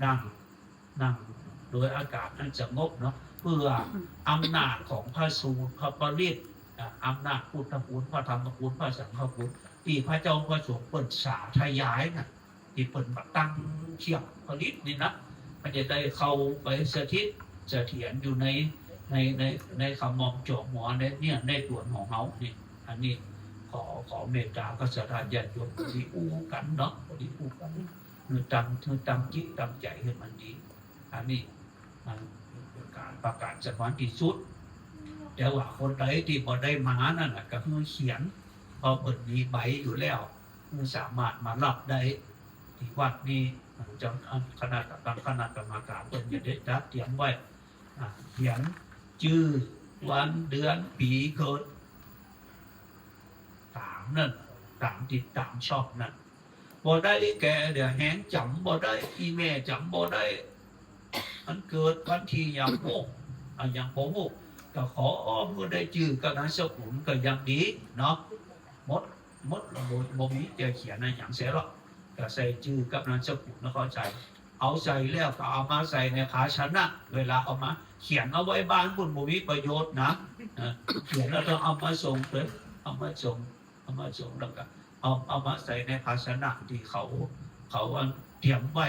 ນັ່ງ ນັ່ງໂດຍອາກາດອັນສະຫງົບເນາະ ເພື່ອອຳນາດຂອງພະສູດ ພະປະລິດ ອາ ອຳນາດພຸດທະຄຸນ ພະທຳມະຄຸນ ພະສັງຄະຄຸນ ທີ່ພະເຈົ້າພະສົງເພິ່ນສາທະຍາຍນະ ທີ່ເພິ່ນມາຕັ້ງຂຽງຜະລິດນີ້ນະ ມັນຈະໄດ້ເຂົ້າໄປສະຖິດສະຖຽນຢູ່ໃນ ໃນ ໃນ ໃນຂະໝ່ອມຈອມຫົວ ໃນເນື້ອໃນຕົວຂອງເຮົານີ້. ອັນນີ້ຂໍ ຂໍເມດຕາພະສະທາຍາດໂຍມ ພໍດີຮູ້ກັນເນາະ ພໍດີຮູ້ກັນ ຄືຕັ້ງ ຄືຕັ້ງຈິດຕັ້ງໃຈໃຫ້ມັນດີ. ອັນນີ້ ອາ ເປັນການປະກາດສະຫວັນທີ່ສຸດ. ແຕ່ວ່າຄົນໃດທີ່ບໍ່ໄດ້ມານັ້ນນະ ກໍຄືຂຽນ ເພາະເພິ່ນມີໃບຢູ່ແລ້ວ ຄືສາມາດມາຮັບໄດ້ທີ່ວັດນີ້. ເຈົ້າ ອາ ຄະນະ ທາງຄະນະກຳມະການເພິ່ນຈະໄດ້ຈັດຕຽມໄວ້ ອາ ຂຽນຊື່ ວັນເດືອນປີເກີດ ຕາມນັ້ນ ຕາມຕິດຕາມຊ່ອງນັ້ນ. ບໍ່ໄດ້ແກ່ດຽວແຮງຈຳບໍ່ໄດ້ ອີແມ່ຈຳບໍ່ໄດ້ ມັນເກີດວັນທີຫຍັງໂອ້ ອັນຫຍັງບໍ່ຮູ້ ກໍຂໍເອົາໃຫ້ໄດ້ຊື່ກັບນາມສະກຸນກໍຍັງດີເນາະ. ໝົດ ໝົດ ບໍ່ ບໍ່ມີຈະຂຽນຫຍັງໃສ່ດອກ ກໍໃສ່ຊື່ກັບນາມສະກຸນແລ້ວເຂົ້າໃຈ ເອົາໃສ່ແລ້ວກໍເອົາມາໃສ່ໃນພາຊະນະ ເວລາເອົາມາຂຽນເອົາໄວ້ບ້ານພຸ້ນບໍ່ມີປະໂຫຍດນະ ເອີ ຂຽນແລ້ວຕ້ອງເອົາມາສົ່ງເດີ ເອົາມາສົ່ງ ເອົາມາສົ່ງ ແລ້ວກໍເອົາ ເອົາມາໃສ່ໃນພາຊະນະທີ່ເຂົາ ເຂົາ ອັນ ຕຽມໄວ້